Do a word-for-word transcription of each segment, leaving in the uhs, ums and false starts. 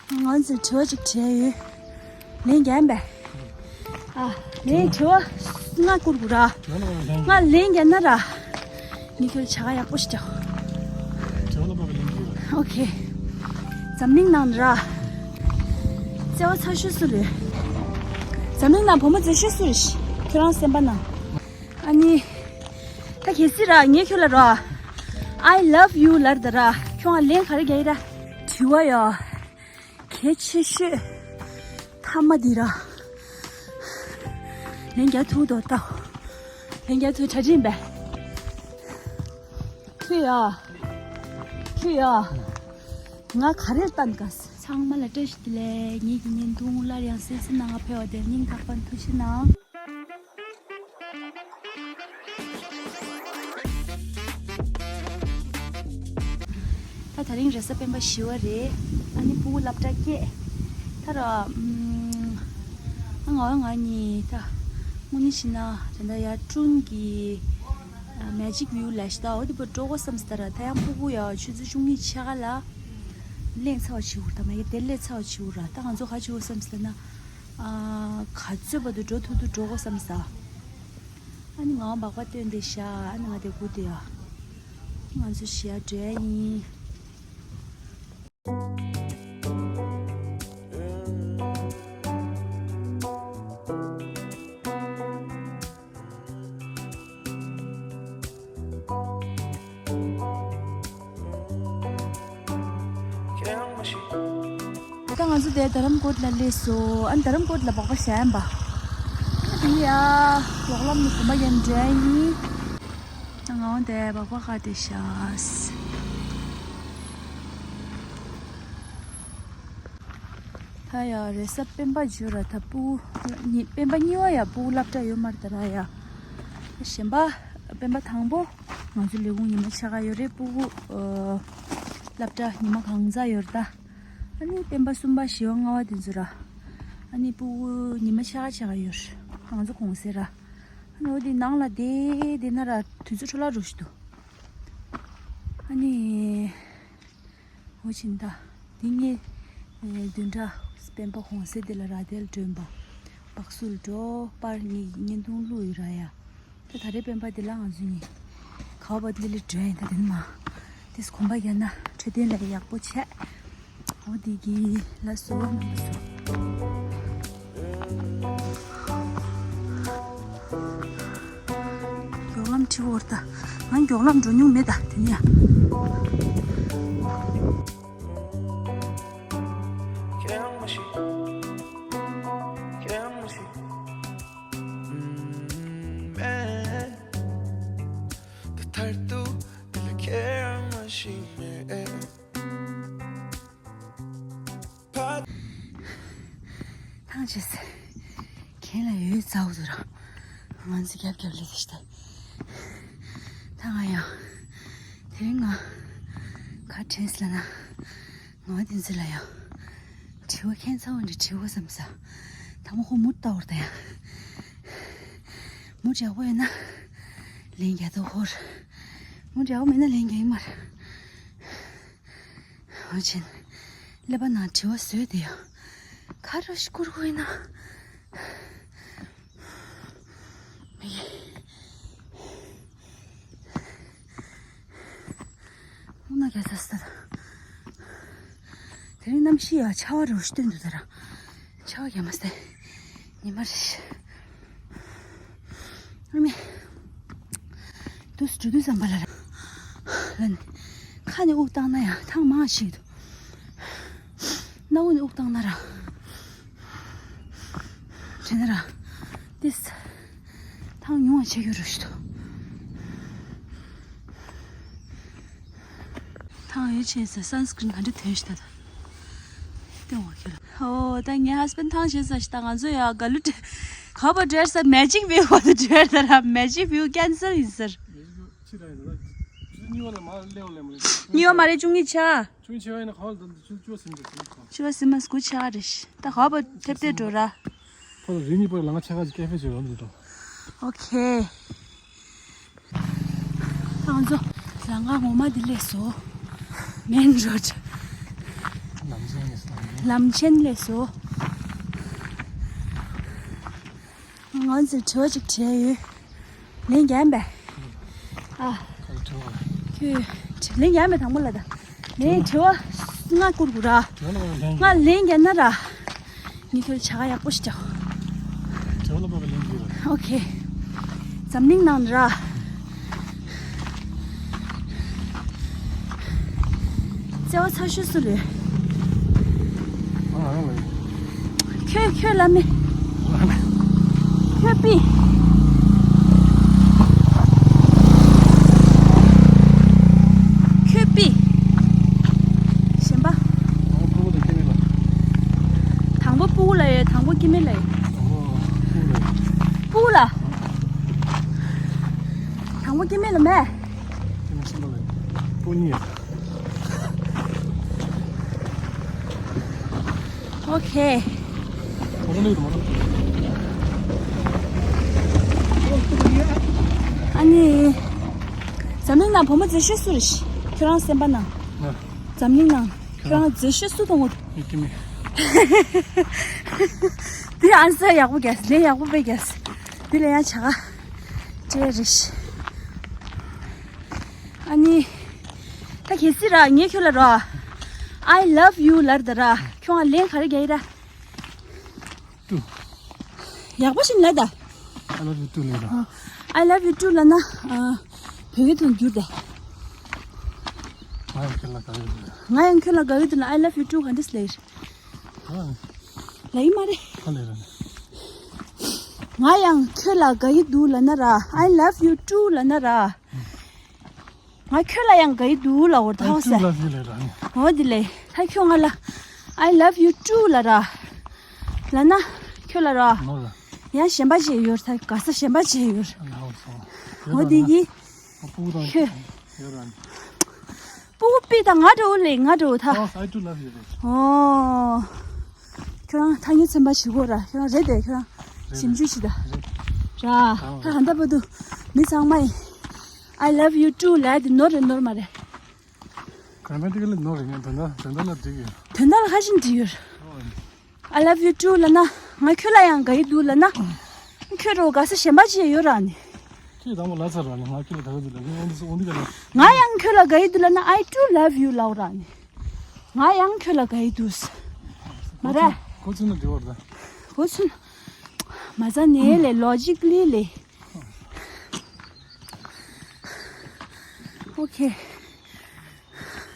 ང་ཚོས་དྲི་བ་ཅིག་དྲིས་ཡོད། ལན་རྒྱག་པས། ཨ། ལན་དྲི་བ་ལྔ་བསྐུར་དགོས་ར། ང་ལན་རྒྱག་ན་ར། ངས་ཁྱོད་ལ་བྱ་དགའ་ཡག་པོ་ཞིག་རྒྱག་དྲི་བ་ལ་བབས་པའི་ལན་རྒྱག་ཨོ་ཁེ། འཛམ་གླིང་ནང་ར། བརྩེ་བ་ཚ་ཤོས་སུ་རེད། འཛམ་གླིང་ནང་བུ་མོ་མཛེས་ཤོས་སུ་རེད། ཁྱོད་རང་སེམས་པ་ནང་། ཨ་ནི། ད་གལ་སྲིད་ར་ངས་ཁྱོད་ལ་ར། I love you ལབ་ད་ར། ཁྱོད་ང་ལན་ག་རེ་རྒྱག་ཡིན་ར། དྲི་བ་ཡ། གལ་ཆེ་ཤོས། ཐ་མ་འདི་ར། ལན་རྒྱག་ཐུབ་དོ་ལྟ། ལན་རྒྱག་ཐུབ་གྲ་སྒྲིག་ཡིན་པས། ཁྱོད་ཡ། ཁྱོད་ཡ། ང་ག་རེ་ལྟ་འདི་ག་ཚང་མ་ལ་བཀྲ་ཤིས་བདེ་ལེགས། ངེད་ཀྱི་བརྙན་ཐུང་སླར་ཡང་གསན་གཟིགས་གནང་བར་ཕེབས་པ་དེར་སྙིང་ཐག་པ་ནས་ཐུགས་རྗེ་གནང་། ད་དེ་རིང་རེས་གཟའ་སྤེན་པ་བཞི་པ་རེད། ཨ་ནི་ཕྲུ་གུ་སློབ་གྲྭ་སྐྱེལ། ད་ར། ཨ་ང་ང་གཉིས་ད། དངོས་གནས་བྱས་ན་དེ་འདྲ་ཡར་ཀྲུང་གི་Magic View ལ་ཤི་ད་འོ་དེ་པོ་འགྲོ་དགོས་བསམ་སྟ་ར། ད་ཡང་ཕྲུ་གུ་ཡ་ཆུ་ཚོད་བཅུ་གཉིས་ཕྱེད་ཀ་ལ་གླེང་ཚར་བ་བྱེད་དགོས་ར། ད་མ་ཡི་དེ་གླེང་ཚར་བ་བྱེད་དགོས་ར། ད་ང་ཚོ་ག་བྱེད་དགོས་བསམ་སྟ་ན། ཨ། ག་ཚོད་བར་དུ་འགྲོ་ཐུབ་ཐུབ་འགྲོ་དགོས་བསམ་ས། ཨ་ནི་ང་སྦག་སྦག་བཏོན་ཏེ་བཞག་ཨ་ནི་ང་དེ་སྒུག་བསྡད་ཡ། ང་ཚོ་ཞི་ཡ་འགྲོ་ཡ་ཡིན། ད་ང་ཚོ་དེ་རྡ་རམ་ཀོཊ་ལ་སླེབས་སོང་། ཨ་ནི་རྡ་རམ་ཀོཊ་ལ་སྦག་སྦག་བཞག་ཡིན་པ། དེ་ཡ། གྱོག་ལམ་ནས་གོམ་པ་རྒྱག་འགྲོ་ཡིན། ད་ང་འོང་དེ་སྦག་སྦག་ག་དེ་བཞག་ད་ཡ་རེས་གཟའ་སྤེན་པ་བརྗོད་ར། ད་ཕྲུ་གུ་གཉིས། སྤེན་པ་གཉིས་པ་ཡ་ཕྲུ་གུ་སློབ་གྲྭ་ཡོད་མ་རེད་ད་ར་ཡ། གཞན་པ་སྤེན་པ་དང་པོ་ང་ཚོ་ལས་ཁུངས་ཉི་མ་ཕྱེད་ཀ་ཡོད་རེད། ཕྲུ་གུ་ཨ་སློབ་གྲྭ་ཉི་མ་གང་ཚ་ཡོད་རེད་ད། ཨ་ནི་སྤེན་པ་གསུམ་པ་བཞི་པ་ལྔ་པ་དེ་ཚོ་ར། ཨ་ནི་ཕྲུ་གུ་ཉི་མ་ཕྱེད་ཀ་ཕྱེད་ཀ་ཡོད་རེད། ང་ཚོ་གུང་སེང་ར། ཨ་ནི་འོ་དེ་ནང་ལ་བསྡད་བསྡད་ན་ར་དུས་ཚོད་འཕྲོ་བརླག་འགྲོ་ཞིག་འདུག་ཨ་ནི། འོ་བྱས་ད། འདི་ངས་བདུན་ཕྲག་སྤེན་པ་གུང་སེང་འདི་ལ་ར་དེ་ལ་སྒྲོན་པ། སྦག་སུ་ལ་འགྲོ་པར་ངས་བརྙན་ཐུང་བླུགས་ཡོད་ར་ཡ། ད་ད་རེས་སྤེན་པ་འདི་ལ་ང་ཚོ་གཉིས་ག་བ་ལི་ལི་འགྲོ་ཡིན། ད་དེ་ནི་མ་དེས་གོམ་པ་རྒྱག་ན་འཕྲོད་བསྟེན་ལ་ཡག་པོ་བྱས། འོ་དེ་གི་ལ་སོ་མི་སོ། མགྱོགས་ལམ་ཁྲིད་འོར་ད། ང་མགྱོགས་ལམ་འགྲོ་མྱོང་མེད་ད་དེ་ནས། ཐང་ཆད་སོང་། གྱེན་ལ་ཡོད་ཙང་འདུག་ར། ང་ཚོ་རྒྱབ་རྒྱབ་ལས་དེ་ཤི་ད། ད་ང་ཡང་། དེ་རིང་ང་ག་དྲན་སོང་ལབ་ན། ང་དེ་ཚོ་ལ་ཡང་། དྲི་བ་ཁྱད་མཚར་བ་འདྲ་དྲི་བ་བསམ་ས། ད་མ་ཁོ་མུ་ལྟ་བར་ད་ཡང་། མུ་ཡག་པོ་ཡོད་ན། ལན་རྒྱག་ཐུབ་ཧོར། མུ་ཡག་པོ་མེད་ན་ལན་རྒྱག་ཡིན་མ་རེད། འོ་ཆེན། ཀླད་པ་ནང་དྲི་བ་བཟོས་དེ་ཡང་། ཁ་རོ་ཞིག་བསྐུར་དགོས་ཡིན་ན། མི། དབུགས་ན་རྒྱ་ཚ་ས། དེ་རིང་གནམ་གཤིས་ཡ་ཆར་པ་རོ་ཞིག་སྟོན་འདུག་ད་ར། ཆར་པ་རྒྱ་མ་སྟེ། ཉི་མ་རེད། ཨ་མི། དུས་སུ་འགྲོ་དུས་ཙམ་པ་ལ་ར། ལན། ཁ་ནས་དབུགས་བཏང་ན་ཡང་ཐང་མང་ཞིག་འདུག་སྣ་བུག་ནས་དབུགས་བཏང་ན་ར། དྲན་ན་ར། ཏིས། ཐང་ཉུང་བ་ཆེ་རྒྱུ་རུ་ཞིག་འདུག་ཐང་ཡོད་ཆེ་ས་སན་སི་ཀྲིན་ག་འདྲ་ཐོན་ཞིག་ད་ད། སྟོན་བ་ཁྱོད་ལ། ཨོ་ད་ངའི་ཧས་བྷེན་ཌི་ཐང་ཞེས་ས་ཞིག་ད་ང་ཚོ་ཡ་ག་ལུ་ཏྲེ། ག་བ་འགྲེལ་ས་Magic View བ་དུ་འགྲེལ་ད་ར་Magic View cancel ཡིན་ཟེར། གཉིས་པ་མ་རེད་བཅུ་གཉིས་ཆ། བཅུ་གཉིས་ཆ་ཡིན་ན་ག་བ་ལ་ད་བཅུ་བཅུ་བ་ཟིན་འགྲོ་ཟིན་ག་བཅུ་བ་ཟིན་མ་སྐུ་ཆ་རེད་ད་ག་བ་ཐེབས་ཏེ་འགྲོ་ར། ཁོ་ལ་རིག་གནས་པར་ལ་ང་ཆ་ག་ཅིག་ཀེ་ཧྥེ་བྱོས་རོགས་མཛད་དོ། ཨོ་ཁེ། ང་ཚོ་ལམ་ཁ་ངོ་མ་འདི་སླེབས་སོང་། མེན་རོ་ཌི། ལམ་ཆེན་ལས་སོ། ང་ཚོས་དྲི་བ་ཅིག་དྲིས་ཡོད། ལན་རྒྱག་པས། ཨ། ཁྱོད། ལན་རྒྱག་པས་དང་པོ་ལ་ད། ལན་དྲི་བ་ལྔ་བསྐུར་དགོས་ར། ང་ལན་རྒྱག་ན་ར། ངས་ཁྱོད་བྱ་དགའ་ཡག་པོ་ཞིག་སྤྲད། དྲི་བ་ལ་བབ་པའི་ལན་རྒྱག་པ། ཨོ་ཁེ། འཛམ་གླིང་ནང་ར། བརྩེ་བ་ཚ་ཤོས་སུ་རེད། ང་རང་ལ་ཡིན། ཁྱོད་ཁྱོད་ལ་མེ། ཁྱོད་པི། ཁྱོད་པི། གཞན་པ། ཨ་ཕྲུ་གུ་དང་སྐྱེ་དམན་ལ། དང་པོ་ཕྲུ་གུ་ལ་ཡོད། དང་པོ་སྐྱེ་དམན་ལ་ཡོད། དང་པོ་ཕྲུ་གུ་ལ་ཡོད། ཕྲུ་གུ་ལ། དང་པོ་སྐྱེ་དམན་ལ་མེད། སྐྱེ་དམན་གསུམ་པ་ལ་ཡོད། ཕྲུ་གུ་གཉིས་ཡོད། ཨོ་ཁེ། ཨ་ནི། འཛམ་གླིང་ནང་བུ་མོ་མཛེས་ཤོས་སུ་རེད། ཁྱོད་རང་སེམས་པ་ནང་། འཛམ་གླིང་ནང་ཁྱོད་རང་མཛེས་ཤོས་སུ་མཐོང་གི། འདི་ཨན་སར་ཡག་པོ་རྒྱག་ལན་ཡག་པོ་དཔེ་རྒྱག་འདི་ལ་ཡང་བྱ་དགའ་སྤྲད་རེད། ཨ་ནི། ད་གལ་སྲིད་ར་ངས་ཁྱོད་ལ་ར། I love you ལབ་ད་ར། ཁྱོད་ང་ལན་ག་རེ་རྒྱག་ཡིན་ར། ཏུ། ཡག་པོ་ཞིག་ལབ་ད། I love you too ལབ་ད། I love you too ལབ་ན། ཨ། བོད་སྐད་དུ་བསྒྱུར་ད། ང་ཡང་ཁྱོད་ལ་དགའ་ཡོད་ལབ། ང་ཡང་ཁྱོད་ལ་དགའ་ཡོད་ལབ་ན། I love you too ག་འདྲས་ལབ་ཡིན། ཨ། ལབ་ཡིན་མ་རེད། ཨ་ལས་ར། ང་ཡང་ཁྱོད་ལ་དགའ་ཡི་འདུག་ལབ་ན་ར། I love you too ལབ་ན་ར། ང་ཁྱོད་ལ་ཡང་དགའ་ཡི་འདུག་ལབ་འོ་ད། I too love you ལབ་ར། འོ་དེ་ལས་ད་ཁྱོད་ང་ལ། I love you too ལབ་ར། ལབ་ན་ཁྱོད་ལ་ར། ནོར་ར། ཡང་གཞན་པ་ཅིག་ཡོད་ད། དགའ་ས་གཞན་པ་ཅིག་ཡོད། ཨ་ལ་ཧོ་སོ། འོ་དེ་གི། ཨ་ཕྲུ་གུ་དང་ཁྱོད། ཡོད་ར། ཕྲུ་གུ་པི་དང་ང་འདྲ་བོ་ལས་ང་འདྲ་བོ་ད། ཨོ། I too love you རེད། ཨོ། ཁྱོད་རང་ཐ་སྙད་ཚན་པ་ཞིག་གོ་ར། ཁྱོད་རང་རེད་དེ། ཁྱོད་རང་ཞིབ་འཇུག་བྱེད་ད། རེད། ར། ད་ཧ་ད་པ་དུ་མི་ཚང་མ་ཡིན། I love you too ལབ་དེ་ནོར་རེད་ནོར་མ་རེད། ག་རེ་མེད་དེ་ག་ལས་ནོར་རེད། ངས་དོན་དག་དོན་དག་ལ་འགྲིག་ཡོད། དོན་དག་ལ་ཧ་ཅང་འགྲིག་ཡོད། ཨོ། I love you too ལབ་ན། ང་ཁྱོད་ལ་ཡང་དགའ་ཡི་འདུག་ལབ་ན། ཁྱོད་རོ་དགའ་ས་གཞན་པ་ཅིག་ཡོད་ར་ནི། ཁྱེད་དང་པོ་ལབ་ཚར་ར་ནི། ང་ཁྱོད་ལ་དགའ་ཡི་འདུག་ལབ་ནི། འོན་ཏེ་འོན་ཏེ་ལ། ང་ཡང་ཁྱོད་ལ་དགའ་ཡི་འདུག་ལབ་ན། I too love you ལབ་ར་ནི། ང་ཡང་ཁྱོད་ལ་དགའ་ཡི་འདུག་མ་ར། གོ་ཚུལ་ན་འདི་བར་ད། གོ་ཚུལ། མ་ཚ་ནས་ལས་ལོ་ཇིག་ལི་ལས། ཨོ་ཁེ།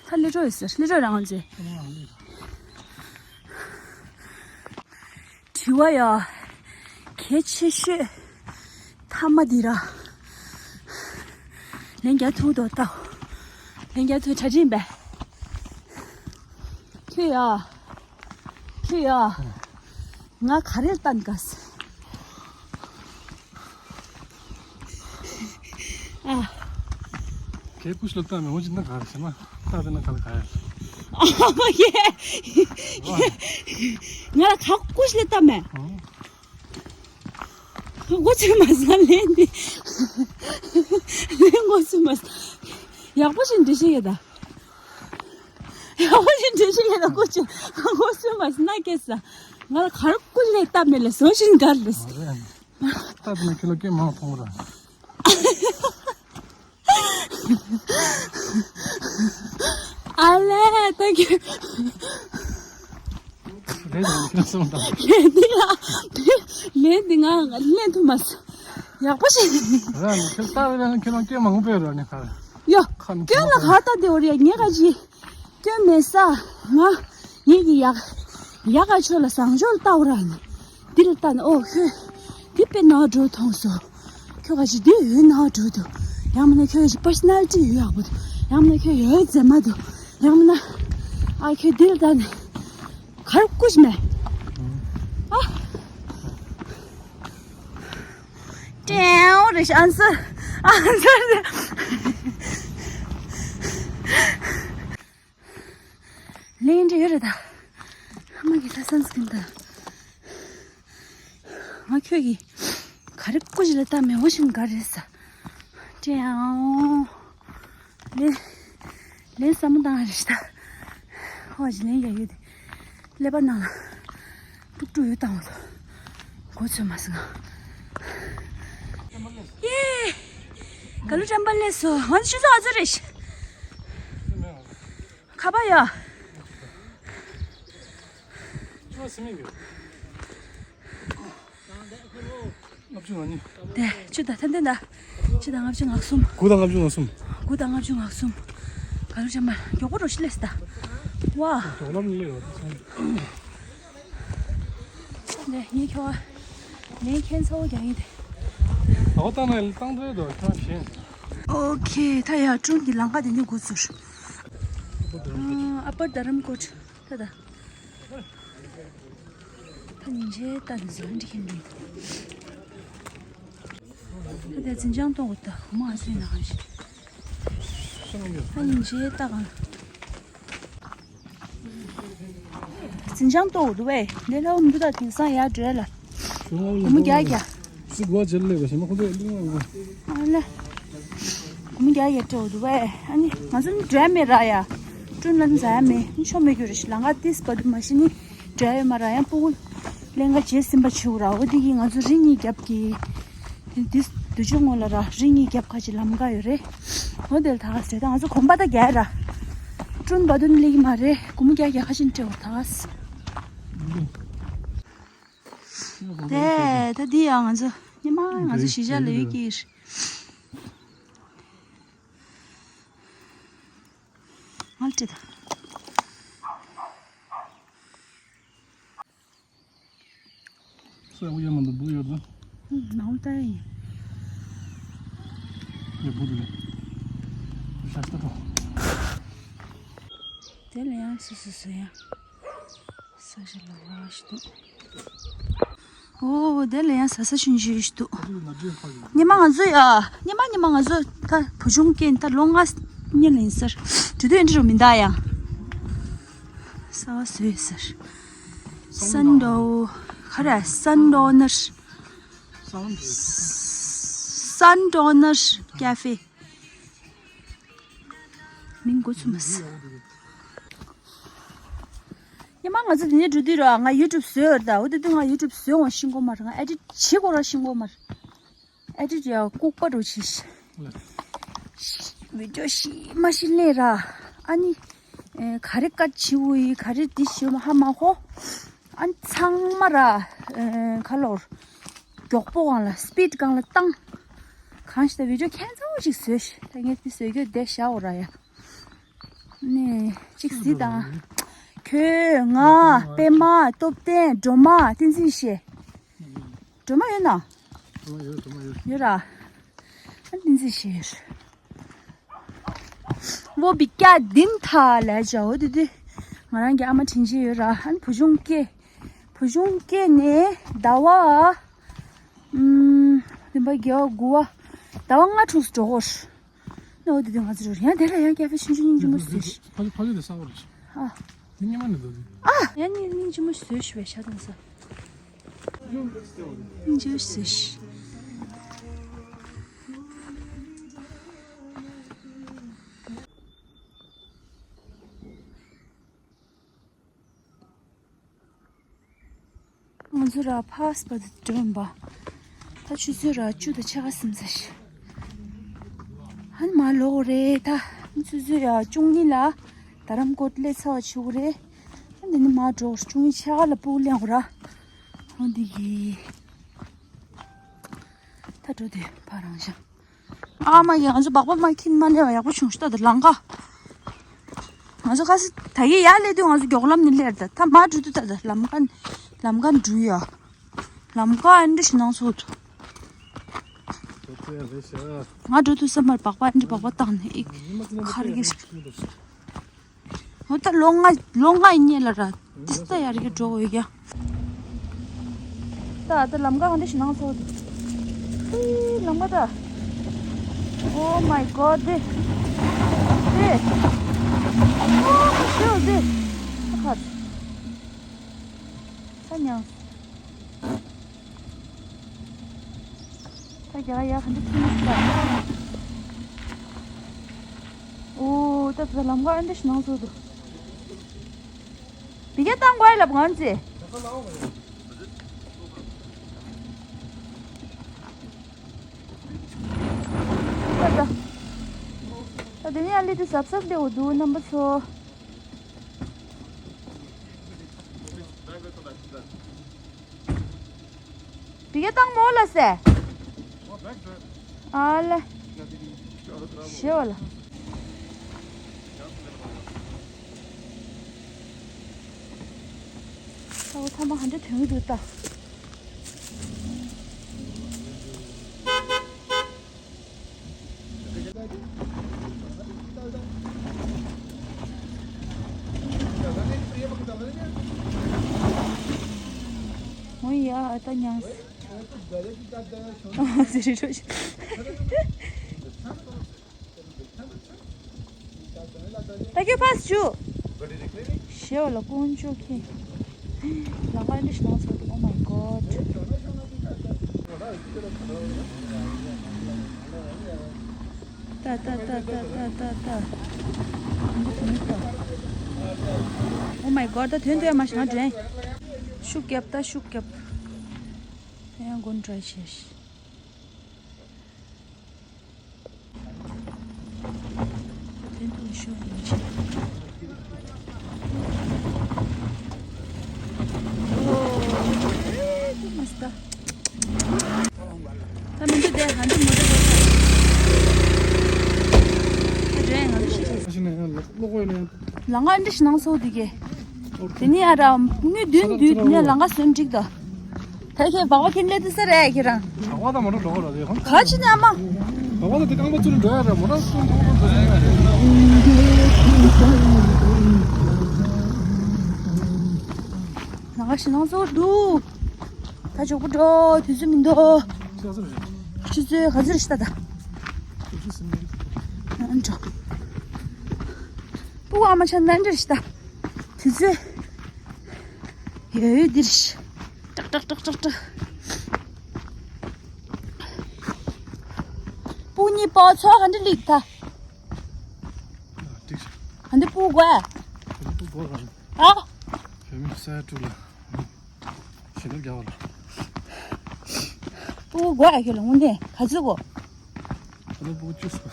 ད་ལི་ཀྲོ་ཡོད་ཟེར། ལི་ཀྲོ་རང་ཚེ། དྲི་བ་ཡ། གལ་ཆེ་ཤོས། ཐ་མ་འདི་ར། ལན་རྒྱག་ཐུབ་དོ་ལྟ། ལན་རྒྱག་ཐུབ་གྲ་སྒྲིག་པས། ཁྱོད་ཡ། ཁྱོད་ཡ། ང་ག་རེ་ལྟ་ནི་ག་ས། ཨ། ཁྱེད་ཀུ་ཤི་ལ་ལྟ་མེད་འོ་ཅི་ན་ག་རེ་ཟེར་ན་ལྟ་དེ་ན་ག་ལ་ག་ཡ། ཨ་ཡེ། ང་ལ་ག་ཀུ་ཤི་ལ་ལྟ་མེད། ཨང་། མགོ་ཚོས་མ་ཟ་ལན་འདི། ལན་མགོ་ཚོས་མ་ཟ། ཡག་པོ་ཞིག་འདྲི་ཤེས་ཡོད་ད། ཡག་པོ་ཞིག་འདྲི་ཤེས་ཡོད་ད། མགོ་ཚོས་མགོ་ཚོས་མ་ཟ་ན་སྐད་ཟ། ང་ལ་གར་ཀུ་ལས་སྟབས་མེད་ལ་བཟོ་བཞིན་གར་ལས། སྟབས་མེད་ཁྱོད་ལ་སྐད་མང་མཐོང་ར། ཨ་ལས་ད་ཁྱོད། རེད་དང་ཁྱོད་སོང་དང་། ལན་འདི་ཡ། ལན་འདི་ང་ལན་ཐུབ་མ་སོང་། ཡག་པོ་ཞིག་ར་ནི་ཁྱོད་ལྟ་བས་ན་ཁྱོད་རང་སྐད་མང་པོ་ར་ནི་ཁ། ཡོ། ཁ་ནི་སྐྱོན་ལ་ཁ་ལྟ་དེ་འོ་རེད་ངས་ག་ཅི། སྐྱོན་མེད་ས། ང་། ངེད་ཀྱི་ཡག་ཡག་ག་ཆོ་ལ་བཟང་ཕྱོགས་ལ་ལྟ་འོ་ར་ནི། འདི་ལ་ལྟ་ན་ཨོ་ཁྱོད། འདི་དཔེ་ནག་འགྲོ་མཐོང་སོ། ཁྱོད་ག་ཅི་འདི་ཡོད་ནག་འགྲོ་འདུག་ཡང་མིན་ན་ཁྱོད་ཀྱི་པར་སོ་ན་ལི་ཊི་ཡོད་ཡག་པོ་འདུག་ཡང་མིན་ན་ཁྱོད་ཡོད་མཛེས་མ་འདུག་ཡང་མིན་ན། ཨ་ཁྱོད་འདི་ལ་ལྟ་ནི། གར་ཀུ་ཤི་མེད། ཨ། ཀྲེའོ་རེ་ཤ་ཨན་སར། ཨན་སར། ལན་འདྲ་ཡོད་རེད་ད། ཨ་མ་གི་ད་སན་སི་ཀྲིན་ད། ང་ཁྱོད་ཀྱི་ག་རེ་ཀུ་ཤི་ལ་ལྟ་མེད་འོ་ཞིག་ག་རེད་ས། ཀྲེའོ། ལན། ལན་ས་མོ་དང་རེ་ཤ་ད། ཧོ་ཞིག་ལན་ཡ་ཡོད་དེ། ཀླད་པ་ནང་ལ་དཀྲུག་དཀྲུག་ཡོད་བཏང་བ་དང་། མགོ་ཚོས་མ་སོང་། ཡེ། ག་ལུ་ཀྲམ་པ་ལས་སོ། ང་ཚོ་ཆུ་ཚོད་ཨ་ཚོ་རེད། ཁ་པ་ཡ། ལྔ་བཅུ་ང་གཉིས། དེ་ཆུ་དང་ཐན་ཐན་ད། ཆུ་དང་ལྔ་བཅུ་ང་གསུམ། དགུ་དང་ལྔ་བཅུ་ང་གསུམ། དགུ་དང་ལྔ་བཅུ་ང་གསུམ། ག་ལུ་ཅན་མ་མགྱོགས་པོ་རོ་ཤི་ལེས་ད། ཝ། དོག་ལམ་ལས་རོ་ད། དེ་ངའི་ཁྱོ་བ། ངའི་ཁྱེད་ཚ་བོ་རྒྱག་ཡིན་དེ། ཨོ་ཏང་ན་ཏང་དོའི་དོ་ཁྱོད་ཞེན། ཨོ་ཁེ་ད་ཡ་ཀྲུང་གི་ལང་ཀ་དེ་ནི་འགོ་ཚུར། ཨ་པར་དྷ་རམ་ཀོཊ། ད་ད། ད་ཉིན་བྱེད་ལྟ་ནི་བཟོ་འདྲི་ཁན་འདྲི། ད་དེ་འཛིན་བྱང་གཏོང་དགོས་ད་ཧུ་མ་ཨ་སུའི་ནང་ཞིག་ད་ཉིན་བྱེད་ལྟ་གང་། འཛིན་བྱང་གཏོང་དགོས་འདུག་བས་འདི་ལ་འུ་མདུ་ད་དེང་སང་ཡར་འགྲོ་ལ། ཧུ་མ་རྒྱ་རྒྱ། སི་གོ་ཅེར་ལེ་བ་ཞིག་མ་ཁོ་ཚོ་ལུང་བ། ཨ་ལ། ཀུམ་རྒྱ་ཡེ་སྤྲོ་འདུག་བས། ཨ་ནི་ང་ཚོ་ནི་འགྲོ་ཡ་མེད་ར་ཡ། ཀྲུན་ལ་ནི་ཟ་ཡ་མེད། ནི་ཆོ་མེད་རྒྱུ་རེ་ཞིག་ལང་ཀ་ཏིས་པ་དུ་མ་ཤི་ནི་འགྲོ་ཡ་ཡོད་མ་ར་ཡང་སྤུ་གུ་ལེན་ག་རྗེས་ཟིན་པ་ཆེ་བོ་ར། འོ་དེ་གིས་ང་ཚོ་རི་གཉིས་རྒྱབ་ཀྱི། དེ་དུས་དུས་ཆུང་ངོ་ལ་ར་རི་གཉིས་རྒྱབ་ཁ་ཅིག་ལམ་ཀ་ཡོད་རེད། འོ་དེ་ལ་ད་ག་ཟེ་ད་ང་ཚོ་གོམ་པ་ད་རྒྱ་ར། ཀྲུན་པ་དུ་ནི་ལེགས་མ་རེད། ཀུམ་རྒྱ་རྒྱ་ཁ་ཅིག་སྤྲེ་བོ་ད་ག་ཟེ། དེ་ད་འདི་ཡང་ང་ཚོ་ཉི་མ་ང་ཚོ་གཞིས་ཆགས་ལ་ཡོད་ཀྱི། ང་ལ་སྤྲད་ད། སོ་ཡག་པོ་ཡོད་མ་འདུག་སྦུག་ཡོད་དོ། ནང་ལྟ་ཡིན། ཡོད་སྦུག་འདུག་ཤ་སྟག་འགྲོ། དེ་ལ་ཡང་སུ་སུ་སུ་ཡང་ས་ཞིག་ལ་བ་ཞིག་འདུག་ཨོ་དེ་ལ་ཡང་ཟ་ས་ཆུང་ཆུང་ཞིག་འདུག་ཉི་མ་ང་ཚོ་ཡ། ཉི་མ་ཉི་མ་ང་ཚོ་ད་བུ་ཆུང་སྐྱེས་ད་ལོ་ལྔ་གཉིས་ལ་ཡིན་ཟེར། དུས་དུས་འདྲི་རུ་མི་འདའ་ཡང་། ས་བ་བཟོས་ཟེར། སན་ཌོ། ག་རེ་སན་ཌོ་ནར། སན་ཌོ་ནར་ཀ་ཧྥེ། མིང་གོ་ཚུ་མ་སི། ཉི་མ་ང་ཚོ་དེ་ནས་འགྲོ་དུས་ར་ང་ཡུ་ཊུབ་བཟོས་ཡོད་ད། འོ་དེ་དུས་ང་ཡུ་ཊུབ་བཟོས་འོང་ཤིང་གོ་མ་ར། ང་ཨེ་ཌིཊ་བྱེད་གོ་ར་ཤིང་གོ་མ་ར། ཨེ་ཌིཊ་ཡ་ལྐུགས་པ་འགྲོ་ཆེ་ཤི། བི་ཌིའོ་ཤི་མ་ཤི་ལེ་ར། ཨ་ནི། ཨེ་ག་རེ་ཀཊ་བྱེད་འོ་ཡི་ག་རེ་འདི་ཤི་མ་ཧ་མ་ཧོ། ཨ་ནི་ཚང་མ་ར། ཨེ་ག་ལོར། མགྱོགས་པོ་སྒང་ལ་སི་པིཌ་སྒང་ལ་བཏང་། གང་ཞིག་ད་བི་ཌིའོ་ཁྱད་མཚར་པོ་ཞིག་བཟོས་ཤི། ད་ངས་འདི་བཟོས་རྒྱུ་བསྡད་བཞག་འོ་ར་ཡ། ནས་གཅིག་གཟིགས་དང་། ཁྱོད་ང་པད་མ་སྟོབས་ལྡན་སྒྲོལ་མ་བསྟན་འཛིན་བཤད། སྒྲོལ་མ་ཡོད་ན། ཡོད་ར། ཨ་བསྟན་འཛིན་བཤད་ཡོད། བོ་བི་ཀྱ་དིན་ཐ་ལས་བྱའོ་དེ་དུས། ང་རང་གི་ཨ་མ་དྲིན་ཆེན་ཡོད་ར། ཨ་ནི་བུ་ཆུང་སྐྱེས། བུ་ཆུང་སྐྱེས་ནས་ཟླ་བ། ཨུམ། བདུན་པ་བརྒྱད་པ་དགུ་པ། ཟླ་བ་ལྔ་དྲུག་འགྲོ་གོ། ནོ་དེ་དུས་ང་ཚོ་རུ་ཡང་དེ་ལ་ཡང་སྐྱ་ཕེ་ཆུང་ཆུང་སྙིང་རྗེ་མོ་ཟེར། ཕ་ཕ་ལུས་དེ་ས་བར་ཆུ། ཨ། དེ་ཉི་མ་ནི་འདུག་ཨ། ཡང་སྙིང་སྙིང་རྗེ་མོ་ཟོས་ཤི་བའི་ཤ་དང་ས། སྙིང་རྗེ་ཟོས་ཤི། ང་ཚོ་ར་ཕ་སྤ་དུ་འགྲོ་ཡིན་པ། ད་ཆུ་ཚོད་ར་བཅུ་དང་ཕྱེད་ཀ་ཟིན་ཚར་ཤག་ཧན་མ་ལོག་རེད་ད། ཆུ་ཚོད་ར་བཅུ་གཉིས་ལ་རྡ་རམ་ཀོཊ་སླེབས་ཚར་བ་ཆུ་རེད། ཨ་འདི་ནི་མ་འགྲོ་བཅུ་གཉིས་ཕྱེད་ཀ་ལ་སྤུ་གུ་ལེན་དགོས་ར། འོ་འདི་གི། ད་འགྲོ་དུས་ཕ་རང་ཤག་ཨ་མ་ཡ་ང་ཚོ་སྦག་སྦག་མ་ཁྱིན་མ་ལེ་བ་ཡག་པོ་བྱུང་ཤག་ད་ལང་ཀ་ང་ཚོ་ཁ་སི་ད་གི་ཡ་ལེ་དུས་ང་ཚོ་མགྱོགས་ལམ་ནི་ལེར་ད་ད་མ་འགྲོ་དུས་ད་ད་ལམ་ཀ་ལམ་ཀ་འགྲུལ་ཡ། ལམ་ཀ་ཨན་འདྲི་ཞིག་ནང་ཚོ་དུ། ང་འགྲོ་དུས་སམ་པར་སྦག་སྦག་ཨན་འདྲི་སྦག་སྦག་བཏང་ནས་ཨིག་ཁར་གི་ཧོ་ད་ལོ་ལྔ་ལོ་ལྔ་ཡིན་ཉེ་ལ་ར། ཏིས་ད་ཡར་གི་འགྲོ་འོས་ཀྱང་། ད་ད་ལམ་ཀ་ག་འདྲ་ཞིག་ནང་ཚོ་དུ། ཨི་ལམ་ཀ་ད། Oh my God དེ། དེ། ཨོ་ཤོ་དེ། ད་ཁ། ད་མྱང་། ད་རྒྱ་གར་ཡར་ག་འདྲ་ཐུག་མི་ཐུབ་པ། ཨོ་ད་ད་ལམ་ཀ་ཨ་འདྲ་ཞིག་ནང་ཚོ་དུ། བི་ཀ་བཏང་དགོས་ལབ་ང་ཚོས། ད་ད། ད་དེ་ནས་ཨ་ལི་དེ་གཟབ་གཟབ་བསྡད་དགོས་འདུག་རྣམ་པ་ཚོ། བི་ཀ་བཏང་མོ་ལ་ཟེ། ཨ་ལེ། ཞེ་བ་ལ། ཨོ་ཐ་མ་ཧ་འདྲ་དོན་གྱི་འདུག་ད། ཨོ་ཡ་ཨ་ད་མྱངས། ཨ་ཟེར་རོ། ད་ཁྱོད་ཕར་ཞུ། ཞེ་བ་ལ་ཀུན་སྤྱོད་མཁན། ལང་ཀ་འདི་ཞིག་ནང་ཚོ། Oh my god. ད་ད་ད་ད་ད་ད། Oh my god. ད་དོན་དུ་ཡ་མ་ཞིག་ང་དྲན། ཤུགས་རྒྱབ། ད་ཤུགས་རྒྱབ། ད་ཡང་མགོ་འདྲ་བྱས། ལང་ཀ་འདི་ཞིག་ནང་སོ་འདི་གས། དེ་ནི་ཨ་ར་དངུལ་བདུན་བདུན་དེ་ནས་ལང་ཀ་སོན་འགྲིག་ད། ད་ཁྱེད་སྦག་སྦག་ཁྱེར་སླེབས་དུས་ས་རེད་ཁྱེད་རང་། བ་དང་མོ་ཊ་འགྲོ་གི་རེད་ཁོང་། ག་ཅི་ནས་ཨ་མ། བ་དང་དེ་རྐང་པ་ཚུར་འགྲོ་ཡ་རེད། མོ་ཊ་ཚུར་འགྲོ་གི་རེད། ལང་ཀ་ཞིག་ནང་སོ་འདུག་ད་ཇོག་པོ་འགྲོ་དུས་ཚོད་མི་འདུག་ཆུ་ཚོད་ག་ཚོད་རེད་ཤི་ད་ད། ཨ་འགྲོ། སྤུ་གུ་ཨ་མ་ཆ་ནན་འདྲ་ཤི་ད། དུས་ཚོད། ཡོད་ཡོད་འདིར་ཤི། ཏག་ཏག་ཏག་ཏག་ཏག་སྤུ་གུ་གཉིས་པོ་ཚོ་ག་འདྲ་ལིག་ད། ཏིག་ཧ་འདི་སྤུ་གུ་ག་ཨ། ཞེ་མི་ས་ཡ་དྲུག་ལ། ཞེ་ནར་རྒྱག་པ་ལ། སྤུ་གུ་ག་ཁྱོད་ལ་དངོས་གནས་ག་ཚོད་གོ། ཨ་ནི་སྤུ་གུ་བཅུ་སོ།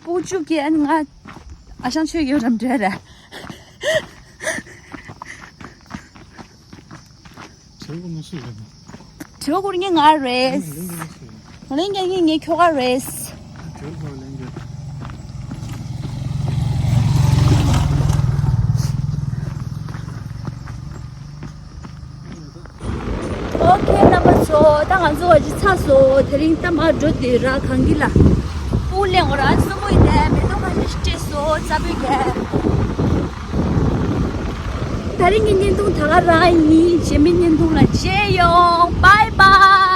སྤུ་གུ་བཅུ་གི་ཨ་ནི་ང་ཨ་ཞང་ཆོས་ཡོད་རམ་འདྲ་ར། བྲེལ་བ་ངོ་སུ་རེད། བྲེལ་བ་ངས་ང་རེད། ང་ལེན་རྒྱག་ངས་ངས་ཁྱོ་ག་རེད། བྲེལ་བ་ལེན་རྒྱག་ཨོ་ཁེ་རྣམ་པ་ཚོ། ད་ང་ཚོ་བ་ཅི་ཚ་སོ། དེ་རིང་ད་མ་འགྲོ་དེ་ར་གང་གི་ལ། སྤུ་གུ་ལེན་འོ་ར་སོ་མོ་ཡིན་ནས་མེ་ཏོག་ཁ་ཤས་ཤིག་སྤྲད་སོ་རྩ་བོད་ཀྱི། དེ་རིང་གི་བརྙན་ཐུང་ད་ག་རང་ཡིན། རྗེས་མའི་བརྙན་ཐུང་ལ་མཇལ་ཡོང་། Bye bye.